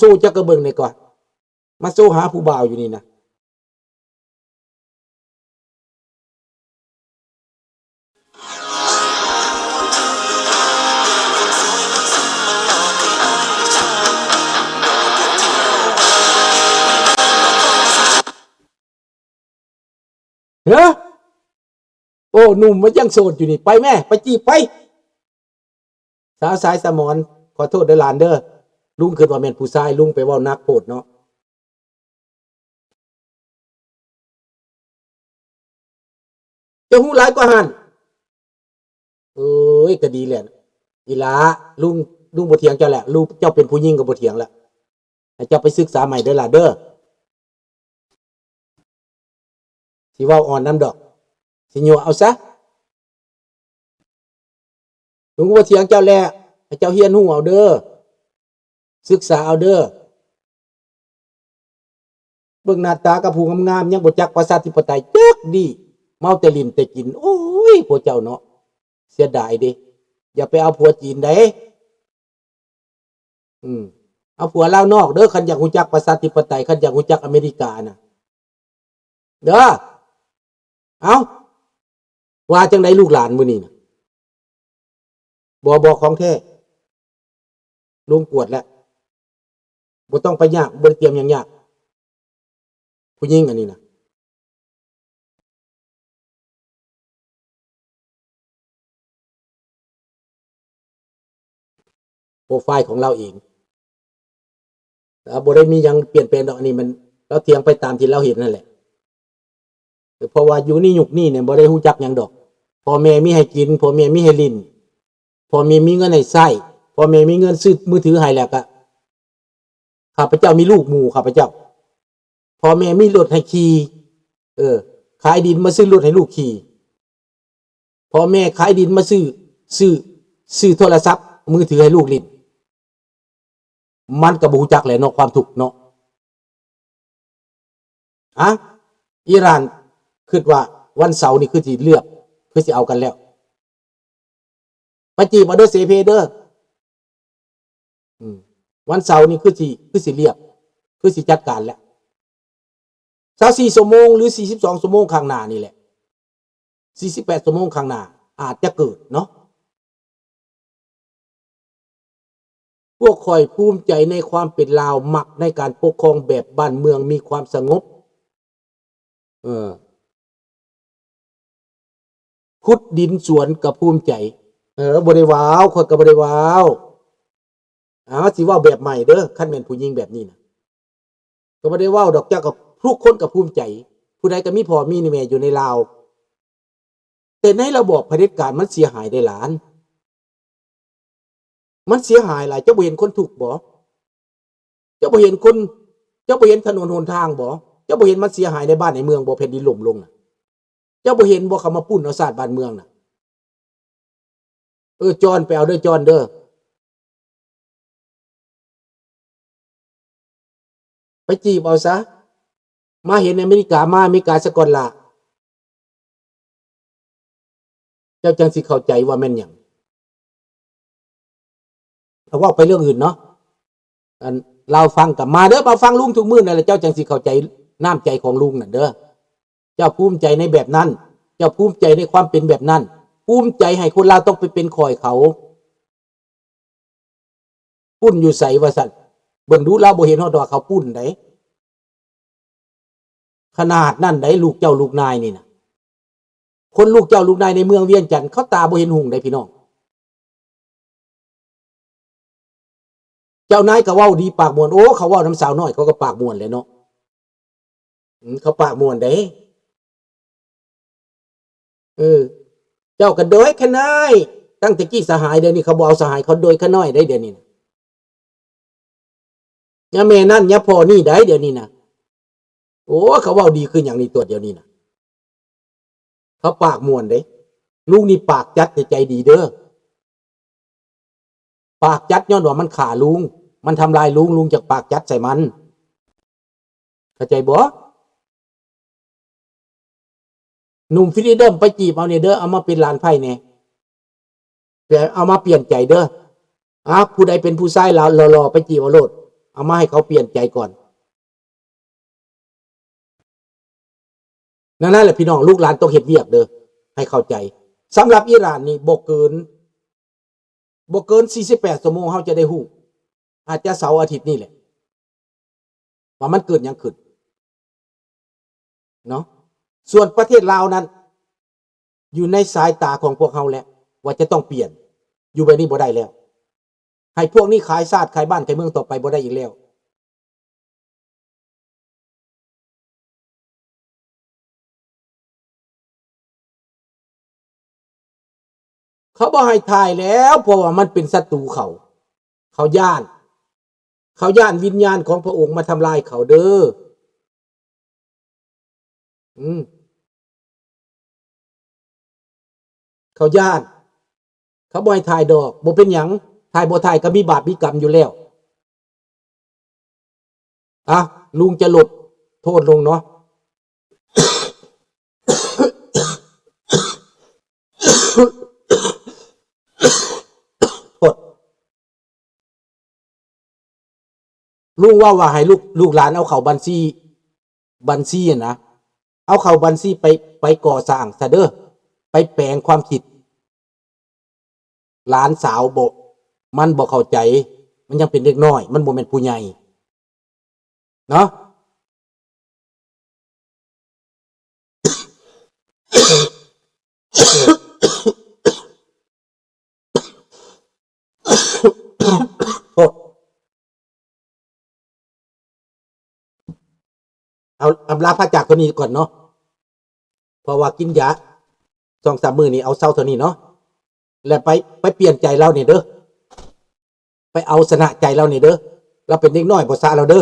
ໂຊຈັກກະເບິ່ງແດ່ກ່ອນ ມາໂຊຫາຜູ້ບ່າວຢູ່ນີ້ນະ. ເອີ ໂອ້ ໜຸ່ມມັນຍັງໂສດຢູ່ນີ້ ໄປແມ້ ໄປຈີບໄປ. ສາວສາຍສະໝອນ ຂໍໂທດເດີຫຼານເດີ ລຸງຄິດວ່າແມ່ນຜູ້ຊາຍ ລຸງໄປເວົ້າໜັກໂພດເນາະ. ເຈົ້າຮູ້ຫຼາຍກວ່າຫັ້ນ. ເອີຍ ກະດີແຫຼະ ອີ່ຫຼ້າ ລຸງ ລຸງບໍ່ຖຽງເຈົ້າແຫຼະ ລູກເຈົ້າເປັນຜູ້ຍິງກໍບໍ່ຖຽງແລ້ວ ໃຫ້ເຈົ້າໄປສຶກສາໃໝ່ເດີຫຼ້າເດີ. ຊິເວົ້າອ່ອນນຳດອກ ຊິຍົວະເອົາຊະ. ລຸງບໍ່ຖຽງເຈົ້າແຫຼະ ໃຫ້ເຈົ້າຮຽນຮູ້ເອົາເດີ ສຶກສາເອົາເດີ. ເບິ່ງໜ້າຕາກັບຜູ້ງາມໆ ຍັງບໍ່ຈັກປະຊາທິປະໄຕຈັກດີ້ ເມົາແຕ່ຫຼິ້ນແຕ່ກິນ. ໂອ້ຍ ພວກເຈົ້າເນາະ ເສຍດາຍເດ້ ຢ່າໄປເອົາຜົວຈີນໃດ. ອືມ ເອົາຜົວລາວນອກເດີ ຄັນຢາກຮູ້ຈັກປະຊາທິປະໄຕ ຄັນຢາກຮູ້ຈັກອາເມລິການະ ເດີ. ເອົ້າ ວ່າຈັ່ງໃດລູກຫຼານມື້ນີ້ນະ? ບໍ່ ບໍ່ ຂອງແທ້ ລຸງກວດແລ້ວ ບໍ່ຕ້ອງໄປຍາກ ບໍ່ໄດ້ຕຽມຫຍັງຍາກ ຜູ້ຍິງອັນນີ້ນະ. ໂປຣໄຟລ໌ຂອງລາວເອງ ລາວບໍ່ໄດ້ມີຫຍັງປ່ຽນແປງດອກ ອັນນີ້ມັນ ລາວຖຽງໄປຕາມທີ່ລາວເຫັນຫັ້ນແຫຼະ ເພາະວ່າຢູ່ໃນຍຸກນີ້ນີ້ບໍ່ໄດ້ຮູ້ຈັກຫຍັງດອກ ພໍ່ແມ່ມີໃຫ້ກິນ ພໍ່ແມ່ມີໃຫ້ຫຼິ້ນ ພໍ່ແມ່ມີເງິນໃຫ້ໃຊ້ ພໍ່ແມ່ມີເງິນຊື້ມືຖືໃຫ້ແລ້ວກະ ຂ້າພະເຈົ້າມີລູກໝູ່ຂ້າພະເຈົ້າ ພໍ່ແມ່ມີລົດໃຫ້ຂີ່ ເອີ ຂາຍດິນມາຊື້ລົດໃຫ້ລູກຂີ່ ພໍ່ແມ່ຂາຍດິນມາຊື້ ຊື້ ຊື້ໂທລະສັບມືຖືໃຫ້ລູກຫຼິ້ນ ມັນກໍບໍ່ຮູ້ຈັກແຫຼະເນາະ ຄວາມທຸກເນາະ. ອະ ອີຣານຄິດວ່າວັນເສົານີ້ຄືຊິເລືອກ ຄືຊິເອົາກັນແລ້ວ ໄປຈີບເອົາເດີເສເພເດີ. ອືມ ວັນເສົານີ້ຄືຊິ ຄືຊິລຽບ ຄືຊິຈັດການແລ້ວ ຊາວສີ່ຊົ່ວໂມງ ຫຼື ສີ່ສິບສອງຊົ່ວໂມງຂ້າງໜ້ານີ້ແຫຼະ ສີ່ສິບແປດຊົ່ວໂມງຂ້າງໜ້າ ອາດຈະເກີດເນາະ. ພວກຂ້ອຍພູມໃຈໃນຄວາມເປັນລາວ ມັກໃນການປົກຄອງແບບບ້ານເມືອງມີຄວາມສະຫງົບ. ເອີ ຂຸດດິນສວນກໍພູມໃຈ. ເອີ ບໍ່ໄດ້ເວົ້າ ຂ້ອຍກໍບໍ່ໄດ້ເວົ້າ. ອ້າວ ຊິເວົ້າແບບໃໝ່ເດີ ຄັນແມ່ນຜູ້ຍິງແບບນີ້ນະ ກໍບໍ່ໄດ້ເວົ້າດອກ. ເຈົ້າກໍ ທຸກຄົນກໍພູມໃຈ ຜູ້ໃດກໍມີພໍ່ມີແມ່ຢູ່ໃນລາວ. ແຕ່ໃນລະບອບຜະເດັດການມັນເສຍຫາຍເດ້ຫຼານ ມັນເສຍຫາຍຫຼາຍ. ເຈົ້າບໍ່ເຫັນຄົນທຸກບໍ? ເຈົ້າບໍ່ເຫັນຄົນ ເຈົ້າບໍ່ເຫັນຖະໜົນຫົນທາງບໍ? ເຈົ້າບໍ່ເຫັນມັນເສຍຫາຍໃນບ້ານໃນເມືອງບໍ? ແຜ່ນດິນລົ້ມລົງນະ ເຈົ້າບໍ່ເຫັນບໍ? ເຂົາມາປຸ້ນເອົາຊາດບ້ານເມືອງນະ. ເອີ ຈອນ ໄປເອົາເດີ ຈອນເດີ ໄປຈີບເອົາຊະ. ມາເຫັນອາເມລິກາ ມາອາເມລິກາສາກ່ອນລະ ເຈົ້າຈັ່ງຊິເຂົ້າໃຈວ່າແມ່ນຫຍັງ. ເອົາ ເວົ້າໄປເລື່ອງອື່ນເນາະ. ອັນ ລາວຟັງກໍມາເດີ ມາຟັງລຸງທຸກມື້ນັ້ນແຫຼະ ເຈົ້າຈັ່ງຊິເຂົ້າໃຈນ້ຳໃຈຂອງລຸງນັ້ນເດີ. ເຈົ້າພູມໃຈໃນແບບນັ້ນ ເຈົ້າພູມໃຈໃນຄວາມເປັນແບບນັ້ນ ພູມໃຈໃຫ້ຄົນລາວຕ້ອງໄປເປັນຂ້ອຍເຂົາ. ປຸ້ນຢູ່ໃສວ່າຊັ້ນ? ເບິ່ງດູ ລາວບໍ່ເຫັນຮອດວ່າເຂົາປຸ້ນໃດ. ຂະໜາດນັ້ນໃດ ລູກເຈົ້າລູກນາຍນີ້ນະ. ຄົນລູກເຈົ້າລູກນາຍໃນເມືອງວຽງຈັນ ເຂົາຕາບໍ່ເຫັນຮຸ່ງໃດພີ່ນ້ອງ. ເຈົ້ານາຍກໍເວົ້າດີປາກມ່ວນ. ໂອ້ ເຂົາເວົ້ານຳສາວນ້ອຍ ເຂົາກໍປາກມ່ວນແຫຼະເນາະ. ອືມ ເຂົາປາກມ່ວນເດ້. ເອີ ເຈົ້າກໍໂດຍຂະນ້ອຍ ຕັ້ງແຕ່ກີ້ສະຫາຍ ດຽວນີ້ເຂົາບໍ່ເອົາສະຫາຍ ເຂົາໂດຍຂະນ້ອຍໄດ໋ ດຽວນີ້ນະ. ຍາແມ່ນັ້ນ ຍາພໍ່ນີ້ໄດ໋ ດຽວນີ້ນະ. ໂອ້ ເຂົາເວົ້າດີຄືຫຍັງນີ້ຕົວະ ດຽວນີ້ນະ. ເຂົາປາກມ່ວນເດ້. ລຸງນີ້ປາກຈັດແຕ່ໃຈດີເດີ. ປາກຈັດຍ້ອນວ່າມັນຂ້າລຸງ ມັນທຳລາຍລຸງ ລຸງຈັ່ງປາກຈັດໃສ່ມັນ ເຂົ້າໃຈບໍ່? ໜຸ່ມຟຣີດອມ ໄປຈີບເອົາແດ່ເດີ ເອົາມາເປັນຫຼານໃພ້ແດ່ ແຕ່ເອົາມາປ່ຽນໃຈເດີ. ອາ ຜູ້ໃດເປັນຜູ້ຊາຍຫຼໍ່ໆ ໄປຈີບເອົາໂລດ. ອ ເອົາມາໃຫ້ເຂົາປ່ຽນໃຈກ່ອນ. ນັ້ນແຫຼະພີ່ນ້ອງ ລູກຫຼານຕ້ອງເຮັດວຽກເດີ ໃຫ້ເຂົ້າໃຈ. ສຳລັບອີຣານນີ້ບໍ່ເກີນ ບໍ່ເກີນສີ່ສິບແປດຊົ່ວໂມງ ເຮົາຈະໄດ້ຮູ້ ອາດຈະເສົາອາທິດນີ້ແຫຼະ ວ່າມັນເກີດຫຍັງຂຶ້ນເນາະ. ສ່ວນປະເທດລາວນັ້ນ ຢູ່ໃນສາຍຕາຂອງພວກເຮົາແລ້ວ ວ່າຈະຕ້ອງປ່ຽນ ຢູ່ແບບນີ້ບໍ່ໄດ້ແລ້ວ. ໃຫ້ພວກນີ້ຂາຍຊາດຂາຍບ້ານຂາຍເມືອງຕໍ່ໄປບໍ່ໄດ້ອີກແລ້ວ. ເຂົາບໍ່ໃຫ້ຖ່າຍແລ້ວ ເພາະວ່າມັນເປັນສັດຕູເຂົາ. ເຂົາຢ້ານ ເຂົາຢ້ານວິນຍານຂອງພະອົງມາທຳລາຍເຂົາເດີ. ອືມ ເຂົາຢ້ານ ເຂົາບໍ່ໃຫ້ຖ່າຍດອກ. ບໍ່ເປັນຫຍັງ ຖ່າຍບໍ່ຖ່າຍກໍມີບາບມີກຳຢູ່ແລ້ວ. ອ່ະ ລຸງຈະລົດໂທນລົງເນາະ. ໂທດ. ລຸງເວົ້າວ່າໃຫ້ລູກ ລູກຫຼານເອົາເຂົ້າບັນຊີ ບັນຊີຫັ້ນນະ ເອົາເຂົ້າບັນຊີໄປ ໄປກໍ່ສ້າງຊະເດີ ໄປແປງຄວາມຄິດ. ຫຼານສາວບໍ່ ມັນບໍ່ເຂົ້າໃຈ ມັນຍັງເປັນເດັກນ້ອຍ ມັນບໍ່ແມ່ນຜູ້ໃຫຍ່ເນາະ. ໂທດ ເອົາອຳລາພາຈາກໂຕນີ້ກ່ອນເນາະ ເພາະວ່າກິນຢາສອງສາມມື້ນີ້ ເອົາເຊົາເທົ່ານີ້ເນາະ ແລ້ວໄປ ໄປປ່ຽນໃຈລາວແດ່ເດີ ໄປເອົາຊະນະໃຈລາວແດ່ເດີ. ລາວເປັນເດັກນ້ອຍ ບໍ່ສາລາວເດີ.